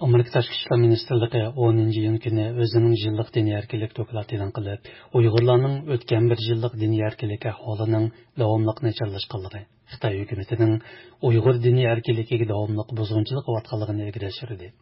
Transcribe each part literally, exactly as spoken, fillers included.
ئامېرىكا تاشقى ئىشلار مىنىستىرلىقى ئونىنچى ئىيۇن كۈنى ئۆزىنىڭ يىللىق دىنىي ئەركىنلىك دوكلاتى ئېلان قىلىپ، ئۇيغۇرلارنىڭ ئۆتكەن بىر يىللىق دىنىي ئەركىنلىك ئەھۋالىنىڭ داۋاملىق ناچارلاشقانلىقى، خىتاي ھۆكۈمىتىنىڭ ئۇيغۇر دىنىي ئەركىنلىكىگە داۋاملىق بۇزغۇنچىلىق قىلىۋاتقانلىقىنى ئىلگىرى سۈردى.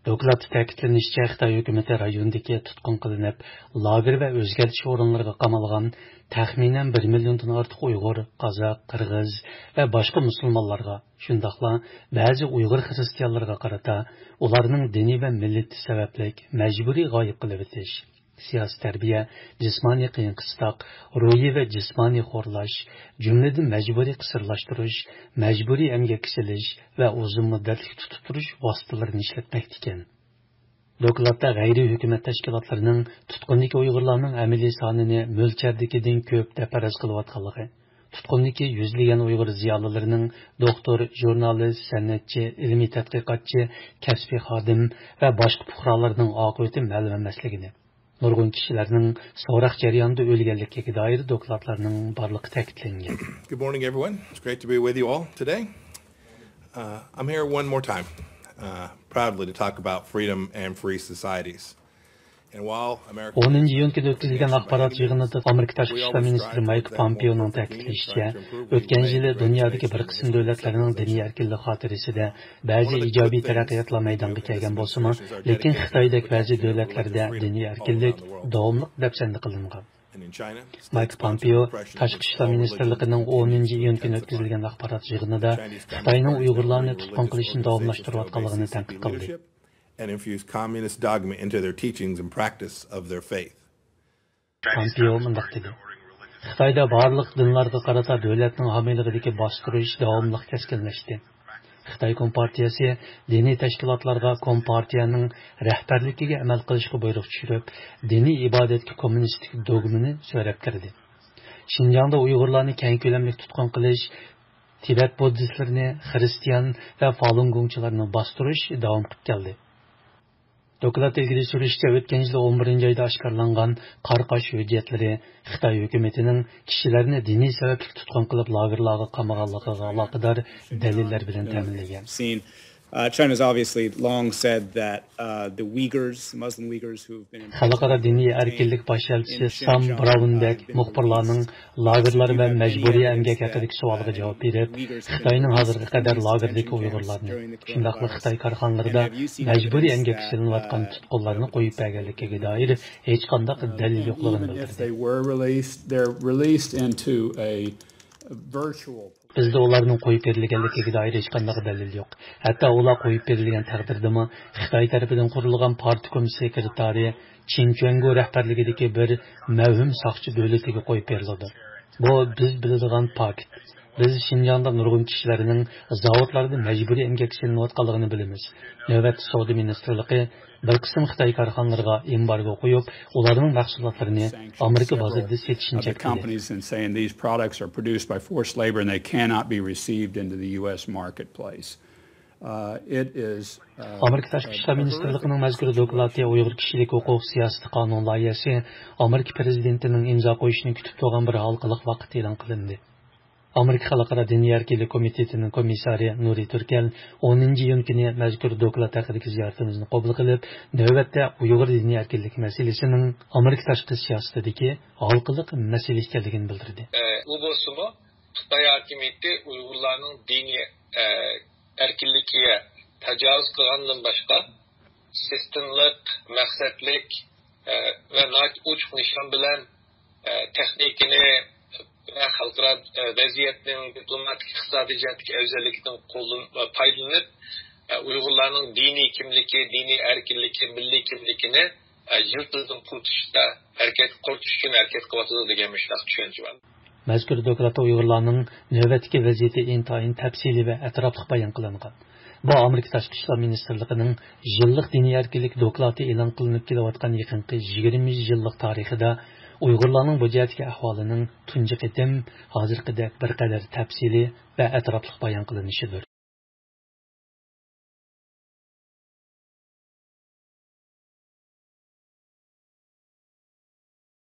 دوكلاتتا تەكىتلىنىشىچە، خىتاي ھۆكۈمىتى رايوندىكى تۇتقۇن قىلىنىپ، لاگېر ۋە ئۆزگەرتىش ئورۇنلىرىغا قامالغان تەخمىنەن بىر مىليوندىن ئارتۇق ئۇيغۇر، قازاق، قىرغىز ۋە باشقا مۇسۇلمانلارغا، شۇنداقلا بەزى ئۇيغۇر خىرىستىيانلىرىغا قارىتا ئۇلارنىڭ دىنى ۋە مىللىتى سەۋەبلىك مەجبۇرىي غايىب قىلىۋېتىش، سىياسىي تەربىيە، جىسمانىي قىيىن-قىستاق، روھىي ۋە جىسمانىي خورلاش، جۈملىدىن مەجبۇرىي قىسىرلاشتۇرۇش، مەجبۇرىي ئەمگەككە سېلىش ۋە ئۇزۇن مۇددەتلىك تۇتۇپ تۇرۇش ۋاسىتىلىرىنى ئىشلەتمەكتىكەن. دوكلاتتا غەيرىي ھۆكۈمەت تەشكىلاتلىرىنىڭ تۇتقۇندىكى ئۇيغۇرلارنىڭ ئەمەلىي سانىنى مۆلچەردىكىدىن كۆپ دەپ پەرەز قىلىۋاتقانلىقى، تۇتقۇندىكى يۈزلىگەن ئۇيغۇر زىيالىيلىرىنىڭ دوختۇر، ژۇرنالىست، سەنئەتچى، ئىلمىي تەتقىقاتچى، كەسپىي خادىم ۋە باشقا پۇقرالارنىڭ ئاقىۋىتى مەلۇم ئەمەسلىكىنى، نۇرغۇن كىشىلەرنىڭ سوراق جەريانىدا ئۆلگەنلىكىگە دائىر دوكلاتلارنىڭ بارلىقى تەكىتلەنگەن. Good morning, everyone. It's great to be with you all today. Uh, I'm here one more time, uh, proudly to talk about freedom and free societies. And while America اونىنچى ئىيۇن كۈنى ئۆتكۈزۈلگەن ئاخبارات يىغىنىدا ئامېرىكا تاشقى ئىشلار مىنىستىرى مايك پامپېئونىڭ تەكىتلىشىچە، ئۆتكەن يىلى دۇنيادىكى بىر قىسىم دۆلەتلەرنىڭ دىنىي ئەركىنلىك خاتىرىسىدە بەزى ئىجابىي تەرەققىياتلار مەيدانغا كەلگەن بولسىمۇ، لېكىن خىتايدەك بەزى دۆلەتلەردە دىنىي ئەركىنلىك داۋاملىق دەپسەندە قىلىنغان. مايك پامپېئو تاشقى ئىشلار مىنىستىرلىقىنىڭ ئونىنچى ئىيۇن كۈنى ئۆتكۈزۈلگەن ئاخبارات يىغىنىدا خىتاينىڭ ئۇيغۇرلارنى تۇتقۇن قىلىشنى داۋاملاشتۇرۇۋاتقانلىقىنى تەنقىد قىلدى. And infuse communist dogma into their teachings and practice of their faith. پامپېئو مۇنداق دېدى: خىتايدا بارلىق دىنلارغا قارىتا دۆلەتنىڭ ھامىيلىقىدىكى باستۇرۇش داۋاملىق كەسكىنلەشتى. خىتاي كومپارتىيەسى دىنىي تەشكىلاتلارغا كومپارتىيەنىڭ رەھبەرلىكىگە ئەمەل قىلىشقا بۇيرۇق چۈشۈرۈپ، دىنىي ئىبادەتكە كوممۇنىستىك دوگمىنى سۆرەپ كىردى. شىنجاڭدا ئۇيغۇرلارنى كەڭ كۆلەملىك تۇتقۇن قىلىش، تىبەت بۇددىستلىرىنى، خىرىستىيان ۋە فالۇنگوڭچىلارنى باستۇرۇش داۋام قىلىپ كەلدى. دوكلات ئىلگىرى سۈرۈشىچە، ئۆتكەن يىل ئون بىرىنچى ئايدا ئاشكارىلانغان قارا قاش ھۆججەتلىرى خىتاي ھۆكۈمىتىنىڭ كىشىلەرنى دىنىي سەۋەبلىك تۇتقۇن قىلىپ، لاگېرلارغا قامىغانلىقىغا ئالاقىدار دەلىللەر بىلەن تەمىنلىگەن. Seen, uh, China's obviously long said that, uh, the Uyghurs, Muslim Uyghurs who've been imprisoned خەلقئارا دىنىي ئەركىنلىك باش ئەلچىسى سام براۋنبەك مۇخبىرلارنىڭ لاگېرلار ۋە مەجبۇرىي ئەمگەك ھەققىدىكى سوئالغا جاۋاب بېرىپ، خىتاينىڭ ھازىرغا قەدەر لاگېردىكى ئۇيغۇرلارنى، شۇنداقلا خىتاي كارخانىلىرىدا مەجبۇرىي ئەمگەككە سېلىنىۋاتقان تۇتقۇنلارنى قويۇپ بەرگەنلىكىگە دائىر ھېچقانداق دەلىل يوقلۇقىنى بىلدۈردى. They were released, they're released into a virtual بىزدە ئۇلارنىڭ قويۇپ بېرىلگەنلىكىگە دائىر ھېچقانداق دەلىل يوق. ھەتتا ئۇلار قويۇپ بېرىلگەن تەقدىردىمۇ، خىتاي تەرىپىدىن قۇرۇلغان پارتكوم سېكرېتارى چىن چۈەنگو رەھبەرلىكىدىكى بىر مەۋھۇم ساقچى دۆلىتىگە قويۇپ بېرىلىدۇ. بۇ بىز بىلىدىغان پاكىت. بىز شىنجاڭدا نۇرغۇن كىشىلەرنىڭ زاۋۇتلاردا مەجبۇرىي ئەمگەككە سېلىنىۋاتقانلىقىنى بىلىمىز. نۆۋەتتە سودا مىنىستىرلىقى بىر قىسىم خىتاي كارخانىلىرىغا ئېمبارگو قويۇپ، ئۇلارنىڭ مەھسۇلاتلىرىنى ئامېرىكا بازىرىدا سېتىشنى چەكلىدى. Companies and saying these products are produced by forced labor and they cannot be received into the U S marketplace. Uh, it is, uh, ئامېرىكا تاشقى ئىشلار مىنىستىرلىقىنىڭ مەزكۇر دوكلاتى ئۇيغۇر كىشىلىك ھوقۇق سىياسىتى قانۇن لايىھەسى ئامېرىكا پىرېزىدېنتىنىڭ ئىمزا قويۇشىنى كۈتۈپ تۇرغان بىر ھالقىلىق ۋاقىتتا ئېلان قىلىندى. ئامېرىكا خەلقئارا دىنىي ئەركىنلىك كومىتېتىنىڭ كومىسسارى نۇرى تۈركەل ئونىنچى ئىيۇن كۈنى مەزكۇر دوكلات ھەققىدىكى زىيارىتىمىزنى قوبۇل قىلىپ، نۆۋەتتە ئۇيغۇر دىنىي ئەركىنلىكى مەسىلىسىنىڭ ئامېرىكا تاشقى سىياسىتىدىكى ھالقىلىق مەسىلە ئىكەنلىكىنى بىلدۈردى. ئە، ئۇ بولسىمۇ خىتاي ھاكىمىيىتى ئۇيغۇرلارنىڭ دىنىي، ئە، ئەركىنلىكىگە تاجاۋۇز قىلغاندىن باشقا، سىستېمىلىق، مەقسەتلىك، ئە، ۋە ناھايىتى ئوچۇق نىشان بىلەن، ئە، تېخنىكىنى ۋە خەلقئارا، ئە، ۋەزىيەتنىڭ دىپلوماتىك، ئىقتىسادىي جەھەتتىكى ئەۋزەللىكىدىن قوللىنىپ، پايدىلىنىپ، ئە، ئۇيغۇرلارنىڭ دىنىي كىملىكى، دىنىي ئەركىنلىكى، مىللىي كىملىكىنى، ئە، يىلتىزىدىن قۇرۇتۇشتا ھەرىكەت، قۇرۇتۇش ئۈچۈن ھەرىكەت قىلىۋاتىدۇ دېگەن مۇشۇنداق چۈشەنچە بار. مەزكۇر دوكلاتتا ئۇيغۇرلارنىڭ نۆۋەتتىكى ۋەزىيىتى ئىنتايىن تەپسىلىي ۋە ئەتراپلىق بايان قىلىنغان. بۇ ئامېرىكا تاشقى ئىشلار مىنىستىرلىقىنىڭ يىللىق دىنىي ئەركىنلىك دوكلاتى ئېلان قىلىنىپ كېلىۋاتقان يېقىنقى يىگىرمە يىللىق تارىخىدا ئۇيغۇرلارنىڭ بۇ جەھەتتىكى ئەھۋالىنىڭ تۇنجى قېتىم ھازىرقىدەك بىر قەدەر تەپسىلىي ۋە ئەتراپلىق بايان قىلىنىشىدۇر.